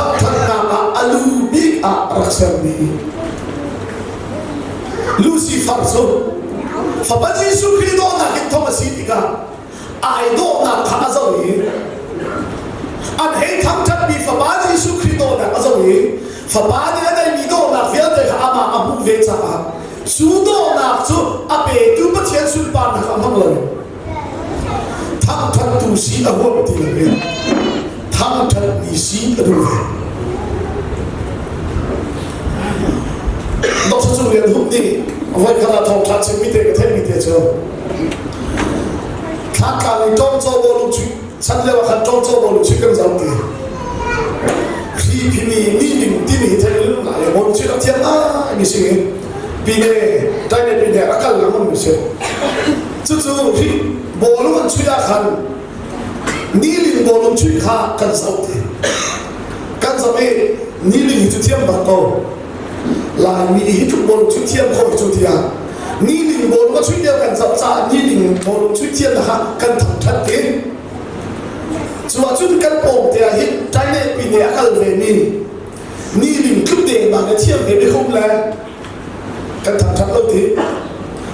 Thangṭhatnak ah a lu bik ah rak sermi Lucifer cu Fapa Jesuh Khrih dawtnak in thawk a si tikah ai dawhnak kha a zoh i an hei thangṭhatmi Fapa Jesuh Khrih dawhnak a zoh i Fapa nih a neihmi dawhnak vialte kha amah a hmuh ve caah cu dawhnak cu a petu Pathian sunparnak a hmang lo. Thangṭhattu si a huam ti loin thangṭhatmi si a duh ve. Dr. Cung Lian Hup nih voikhat ah thawngṭha chimmi te ka theihmi te cu Thlantlang in ṭawngcaw bawlung chuih chan lio ah khan ṭawngcaw bawlung chuih kan zoh ti. Hri phimi ni ning timi hi theih lung lai bawlung chuih a thiam ngai mi si pine taine pine a kal lengmang mi si. Cucu hri bawlung an chuih ah khan niling bawlung chuih kha kan zoh ti. Kan zoh i niling hi cu thiam bak ko. Laimi hi tluk bawlung chuih thiam khawh hi cu tiah niling bawlung a chuih lio kan zoh caah niling bawlung chuih thiam kha kan thangṭhat ti. Cu ahcun kan pawng te ah hin ṭaine pine a kal ve mi niling tluk dengmang i thiam ve mi khum le kan thangṭhat lo ti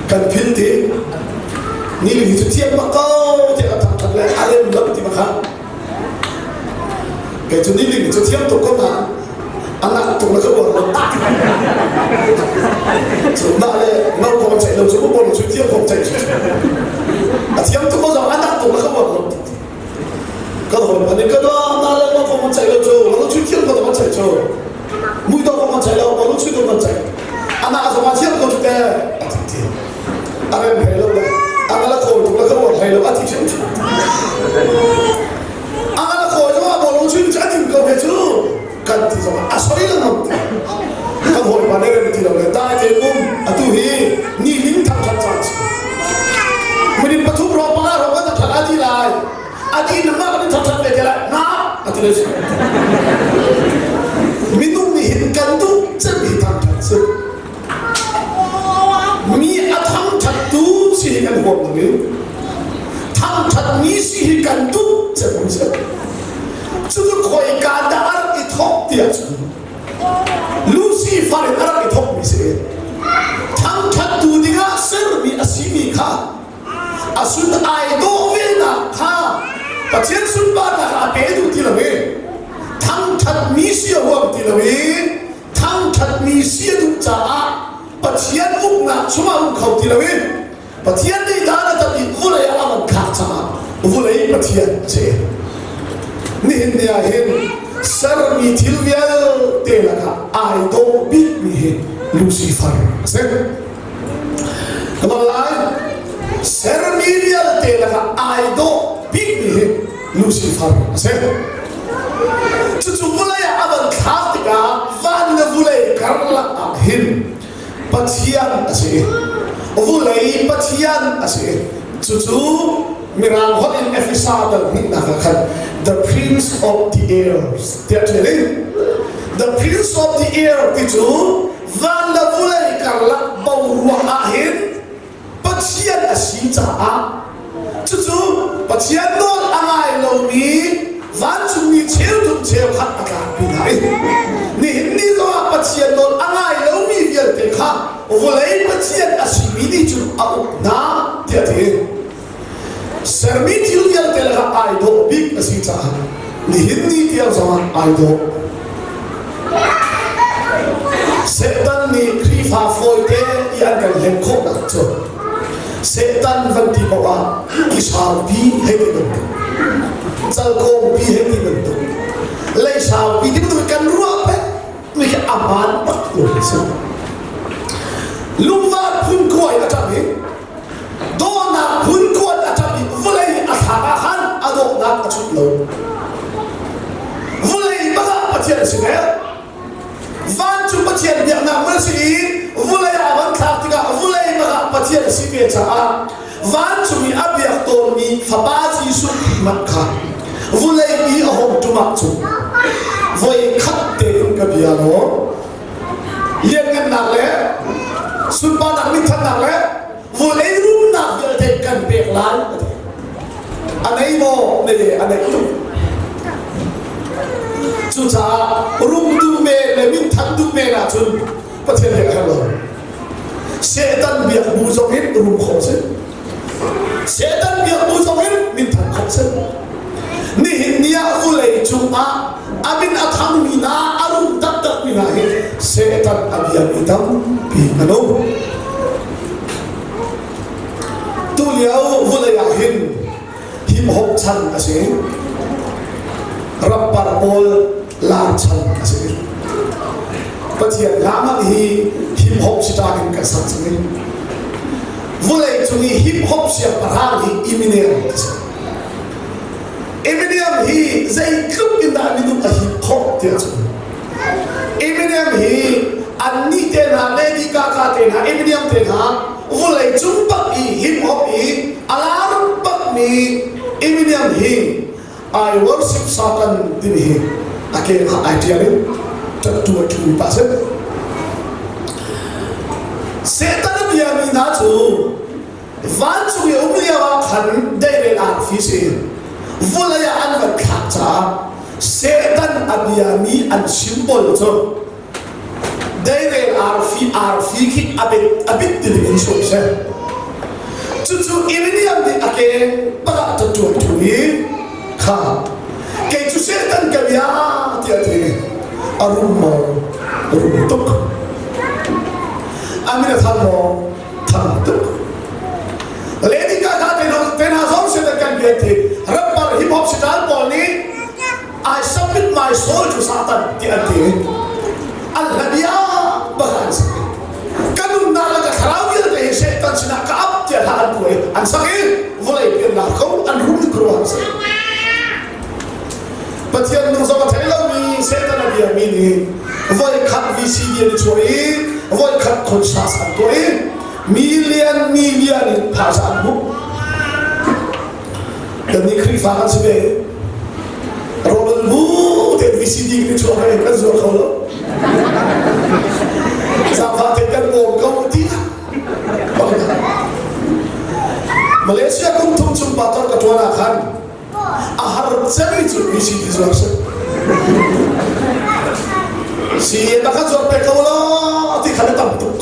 kan phil ti niling hi cu thiam bak ko tiah kan thangṭhat le a rem lo ti bak Kei cu niling cu thiam tuk ko na anak tuk na ka uar lo. Cu mah le no kong ceih lo cu bol cu thiam kong ceih cu. A thiam tuk ko zong anak tuk na ka uar lo. Ka hon ani ka do na le no kong ceih lo cu lo cu thiam ko kong ceih cu. Mui do kong ceih lo lo cu kong ceih. Anak zong a thiam ko cu te. A ti ti. A rem hlei lo le a la kawi tuk le ka uar hlei lo a ti hrim a la kawi zong ah bawlung chuih cu a ding ko he cu kan ti zong a soi lengmang ti kan hawipa nih rem ti lo le dai te um atu hi ni ling thangthat caan si minute pathum ro panga ro kan thangthat a ti lai a ti nangmah kan thangthat ve te lai na a ti le minung nih hin kan duh cem hi thangthat si Mi a thangṭhattu si hi kan huam lo i thangṭhatmi si hi kan duh cem an si. Cucu khoika dah a rak i thawk ti ahcun Lucifer in a rak i thawkmi si. Thangṭhattu dingah sermi a simi kha a sun ai dawh venak kha Pathian sunparnak a pe duh ti lo i thangṭhatmi si a huam ti lo i thangṭhatmi si a duh caah Pathian uknak chungah um kho ti loin Pathian nih dan a tat i vulei ah a van thlak caah vulei Pathian a si. Nihin ni ah hin sermi thil vialte lakah ai dawh bikmi hi Lucifer a si. Ka lai sermi vialte lakah ai dawh bikmi hi Lucifer a si. Cucu vulei ah a van thlak tikah van le vulei karlak ah hin Pathian a si. Vulei Pathian a si. Cucu Mirang holh in Efesa dal hnihnak ah khan the prince of the air tiah ṭial in the prince of the air ti cu van le vulei karlak boruak ah hin Pathian a si caah cucu Pathian nawl a ngai lomi vancungmi cheuthum cheukhat a tlakpi hna i nihin ni zongah Pathian nawl a ngai lomi vialte kha vawlei Pathian a simi nih cun a uk hna tiah a ti. Sermi thil vialte lakah ai dawh bik a si caah nihin ni tiang zongah ai dawh. Satan nih Khrihfa fawite i an kan hlen khawhnak cu Satan van ti paoh ah kisaupi hei ti bantuk calkawngpi hei ti bantuk leisaupi ti bantuk kan ruah pek mi khi a hmaan bak lo a si. Lungvar phun kuai a ṭap i dawhnak phun kuat a ṭap i vawlei a thlak ah khan a dawhnak a chut lo. Vawlei bak ah Pathian a si ve. Vancung Pathian biaknak hmun a si i vawlei ah van thlak tikah vawlei bak ah Pathian a si ve caah vancung i a biak tawnmi Fapa Jesuh Khrih hmanh kha vawlei i a hong ṭum ahcun voi khat tein ka bia law lianngannak le sunparnak minthannak le vawlei rumnak vialte kan pek lai a ti. A nei maw? Nei a neih tuk. Cucaah rum duh men le minthang duh men ahcun Pathian biak a herh lo. Satan biak bu zong in rum khawh si. Satan biak bu zong in minthang khawh si. Nihin ni ah vulei cungah a min a thangmi hna a rum taktakmi hna hi Satan a biami tampi an um. Tulio vulei ah hin hip hop chan a si. Rapper pawl lar chan a si. Pathian hla hmanh hi hip hop sitar in kan sak cang i vulei cung i hip hop siangpahrang hi Eminem a si. Eminem hi zeitluk in dah minung a hip khawh tiah cun Eminem hi annih te hna Lady Gaga te hna Eminem te hna vulei cung bak i hip hop i a lar bakmi Eminem hi I worship Satan timi hi a ke kha ai ṭial in ṭattu a ṭhu pah si. Satan a biami hna cu vancung i um lio ah khan deirel arfi si vulei ah an van thlak caah Satan a biami an symbol cu Deirel arfi arfi khi a bit a bit ti ding in chuak seh. Cucu Iriniam nih a ke bak ah ṭuan ṭhu i kha kei cu Satan ka bia tiah a ti. A rum maw? Rum tuk. A min a thang maw? Thang tuk. Lady Gaga te hna zong Satan kan bia ti rapper hip hop sitar pawl nih I submit my soul to Satan ti an ti. An hlabia bak an sak. Ka nunnak le ka thlarau vialte hi Satan sinah ka ap tiah hla an kuai an sak i vawlei piannak ko an rum khuaruah an sak. Pathian nung zong a thei lomi Satan a biami nih voi khat VCD an i chuah i voi khat concert an tuah i million million in phaisa an hmuh. Kannih Khrihfa kan si ve. Rawlul bu te VCD kan chuah kai kan zuar kho lo. Zaangfah te kan bawm ko ti Malaysia kum thum chung pastor ka tuan ah khan a har cemmi cu VCD zuar si. Si na ka zuar pe ko lo ti khan tam tuk.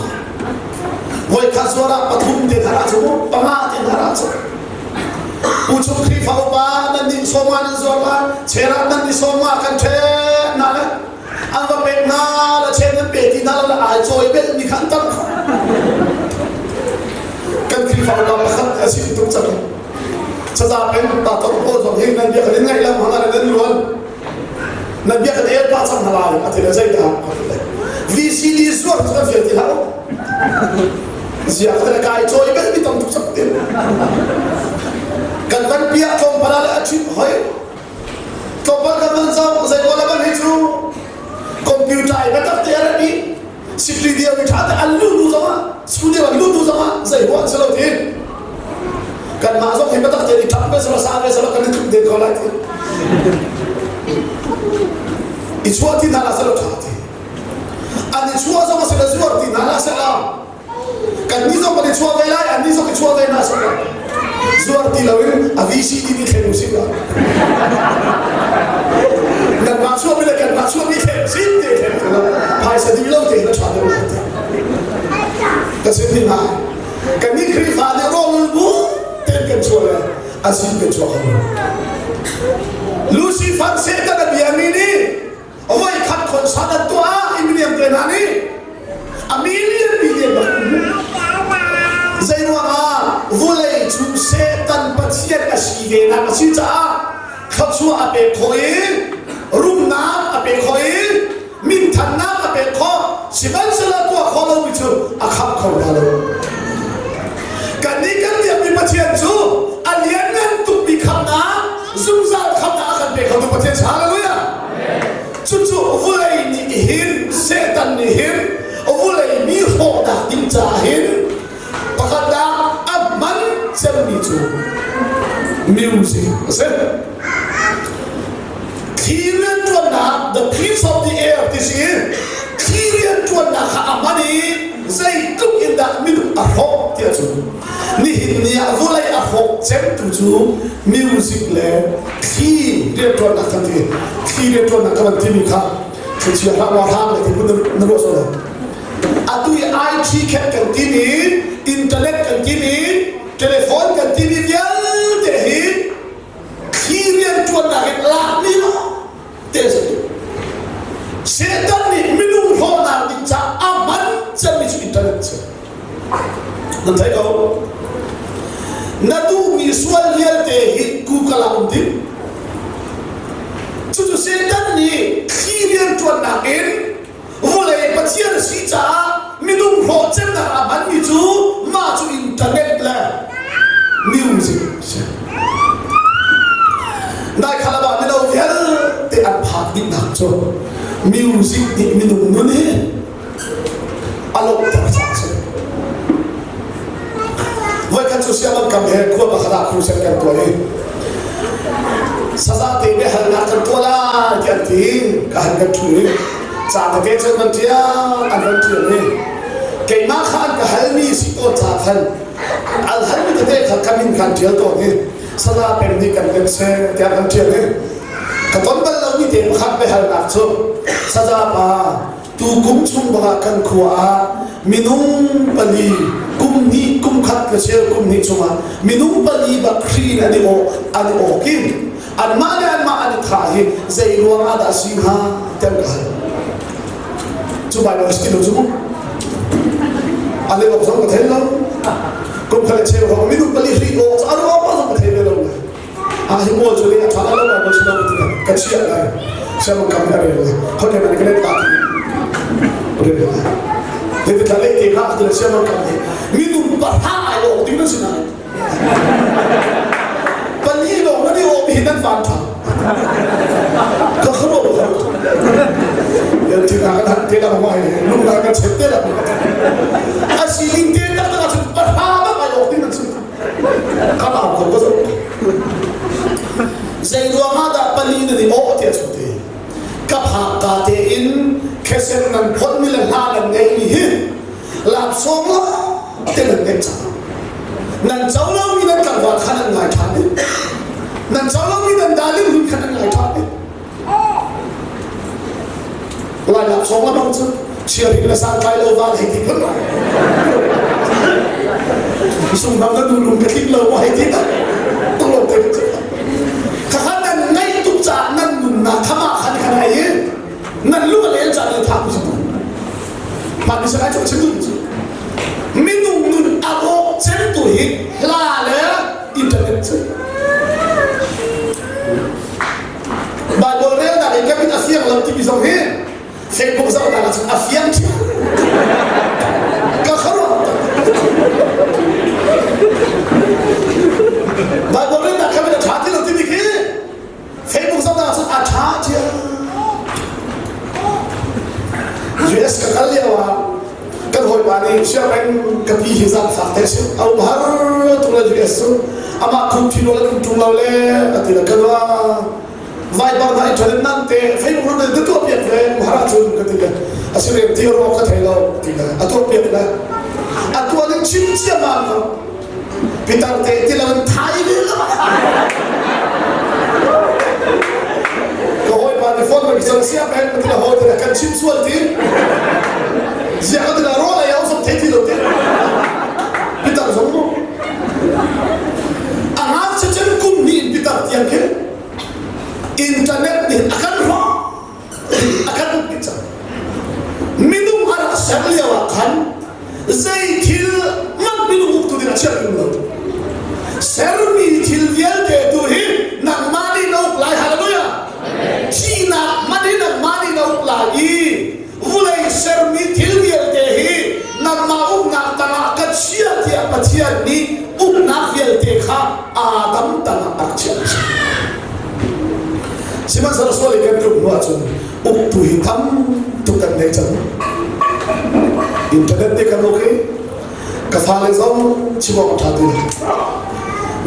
Voi khat zuar ah pathum te thar ah cu panga te thar ah cu Uchung Khrihfa upa nan nih sawma nan zuar la cherat nan ni sawma kan ṭhe na le an va pek hna la chen nan pe ti hna la ai cawi bel mi khan tam kan Khrihfa upa pakhat a si tuk cang saza pen pa tor pawl zong hi nan bia kan in ngaih lam hna le nan luan nan bia kan el pa cang hna lai a ti le zeidah a ti le VCD zuar cu kan fial ti hlah ziak te kai cawi bel mi tam tuk sak ti kan van piah tlawmpal le a chim hoi tlawmpal kan van zau zei ko la ban hi cu computer ai biatak te a rat i studio mi tha te an lu tu zong ah studio an lu tu zong ah zei huan si lo ti kanmah zong hi biatak te i ṭap ve sala sa ve sala kan i tluk den ko lai ti i chuah ti hna la sala ṭha ti an i chuah zong a si le zuar ti hna la sala kan nih zong kan i chuah ve lai an nih zong i chuah ve hna sala zuar ti loin a VCD ni thlen usih la kanmah chuah mi le kanmah chuah mi thlen sim te thlen ko phaisa dih lo te na ṭha deuh lai ti ka sin ni hna kan nih Khrihfa nih rawl bu ten kan chuah le a sin kan chuah kho Lucifer Satan a biami nih voi khat concert an tuah i million te hna nih a million million bak zei ruangah vulei cu Satan pathian a si ve nak a si caah thluachuah a pek khawh i rumnak a pek khawh i minthannak a pek khawh sihmanhsehlaw tuah khawh lomi cu a khamh kho hna lo kannih kan biakmi Pathian cu a lianngan tukmi khamhnak zungzal khamhnak a kan pe khotu Pathian hallelujah cucu vulei nih hin Satan nih hin vulei mi hrawhnak ding caah hin pakhatnak a hman cemmi cu music a si thli rianṭuannak the prince of the air ti si thli rianṭuannak kha a hman i zeitluk in dah minung a hrawk tiah cun nihin ni ah vulei a hrawk cemtu cu music le thli. rianṭuannak kan ti. Thli rianṭuannak ka van timi kha thlichia hlah wa hlang le ti phun na ruah sual lo. Atu i IT khet kan timi, internet kan timi, telephone kan timi vialte hi thli rianṭuannak in lakmi te a si. Satan nih minung hlawhnak ding caah a hman cemmi cu internet a si. Nan thei ko. Na duhmi sual vialte hi Google ah um ding. Cucu Satan nih thli rianṭuannak in Vawlei Pathian a si caah minung hlawhtlinnak a hmanmi cu mah cu internet le music a si. Nai kha ah mino vialte an phak dihnak cu music nih minung nun hi a lawmhter caah a si. Voikhat cu sianginn kam he khua pakhat ah crusade kan tuah i saza te biahalnak kan tuah lai tiah an ti. Ka han kan ṭhu i ca tete cu an van ṭial an van ṭial i keimah kha an ka halmi si tawn caah khan an halmi tete kha ka min kha an ṭial tawn i saza peng nih kan kan seh tiah an ṭial i ka ton bal lomi te pakhat biahalnak cu saza pa Tukum chung bangah kan khua ah minung pali kum hnih kum khat le cheu kum hnih chungah minung pali bak hri in an i awk an i awk i anmah le anmah an i thah hi zei ruang ah dah si hnga ti an ka hal. Cu Baibal si lo cu mu. A le awk zong ka thei lo. Kum khat le cheu hrawng minung pali hri awk cu a ruang zong ka thei ve lo. Ah hi pawl cu a ṭha lo Baibal si lo ti ka chiah lai. Siang kam ka rel lai. Khoi ke man ka let ta rel lai. Hi ti le te kha ti siang kam ni minung pahra ai awk ding nan si nai. Pali lawng nan i awk hi nan van ṭha. Ka kharo ka Yan ti na kan han te la ma hi lung na kan chet te la. A sining te tak tak ah pahra bak ai awk ding nan si. Ka lau ko ka zoh. Zei ruangah dah pali nan i awh tiah cu ti. Ka phak ka tein khesen nan phonmi le hla nan ngeihmi hi laksawng la te nan ngeih cang. Nan co lomi nan tlangval kha nan ngai ṭhan i nan co lomi nan darling hun kha nan ngai ṭhan i Lai laksawng a bang cu chiahring le santlai lo val hei ti phun lai. Sung bang ka nu lung ka tling lo maw hei ti tak. Tuk lo te cu. Khakha nan ngaih tuk caah nan nunnak khama khan khan ai i nan lung a lel caah nan thah mi si. Mah mi sangai cu chim duh cu. Minung nun a rawk cem tu hi hla le internet cu. Baibal relnak in ka mit a fiang lo timi zong hi Facebook zohnak ah cun a fiang ṭhiam. Ka khuaruah Baibal relnak ka mit a ṭha ti lo timi khi Facebook zohnak ah cun a ṭha ṭhiam. US ka kal lio ah kan hawipa nih sianginn ka pi hi zaangfak te si a um har tuk le US cu amah khum thi lo le khum ṭung lo le a ti le ka dua Viber hna internet nan te Facebook nan te tuah piak ve um har ahcun ka ti le a si rem ti rawk ka thei lo ti le a tuah piak le a tuah ning chim cia ma ko Pitar te ti lo in thai ve lo ka hawipa nih phone ka cang sia peng ka ti la hawi te kan chim sual ti zia ka ti la rawl ei au zong thei ti lo ti pitar zong mu a ngakchia cun kum hnih in pitar tiang khin internet nih a kan hrawh a kan uk dih cang minung a rak ser lio ah khan zei thil hmanh minung uktu ding a chiah tung lo sermi thil vialte tu hi nangmah nih na uk lai hallelujah thihnak hmanh hi nangmah nih na uk lai i vulei sermi thil vialte hi nangmah uknak tangah ka chia tiah Pathian nih uknak vialte kha Adam tangah a rak chiah a si Sihmanhsehlaw sual i kan tluk hnu ahcun uktu hi tam tuk kan ngei cang. Internet te kan uk i ka fale zong chim awk a ṭha ti lo.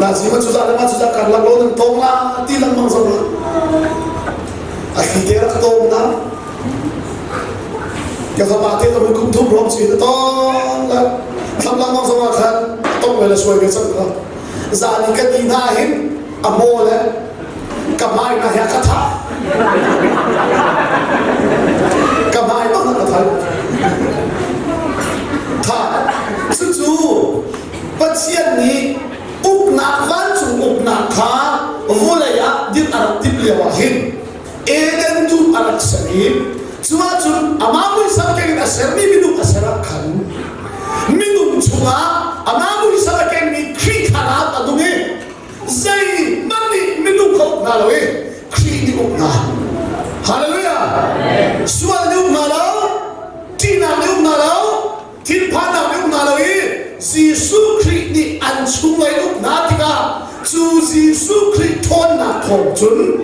Na si ma cuzah le ma cuzah kan lak lo nan tawng la ti lengmang zong ah a thli te rak tawng na ka fapa te zong kum thum rom si na tawng la thlam lengmang zong ah khan tong ve le suai ve cang ko zan i ka ti hna hin a maw le. Ka hmai na he ka tha. Ka hmai bang ka thal. Tha. Cucu Pathian nih uknak vancung uknak kha vawlei ah din a rak timh lio ah hin Eden dum a rak ser i cu ahcun amah muisam keng in a sermi minung a ser ah khan minung chungah amah muisam a kengmi Khrih thlarau a nung i zeihmanh nih minung kha uk hna lo i Khrih nih uk hna. Hallelujah! Sual nih uk hna lo, ṭihnak nih uk hna lo, thinphannak nih uk hna lo i Jesuh Khrih nih an chunglei uk hna tikah cu Jesuh Khrih ṭhawnnak thawng cun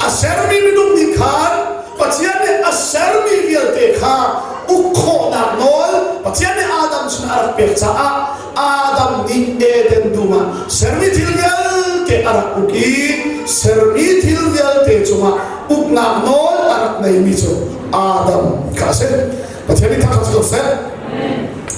a sermi minung nih khan Pathian nih a sermi vialte kha uk khawhnak nawl Pathian nih Adam sin a rak pek caah Adam nih Eden dum ah sermi thil vialte a rak uk i sermi thil vialte cungah uknak nawl a rak neimi cu Adam kha a si. Pathian nih thangṭhat si ko seh.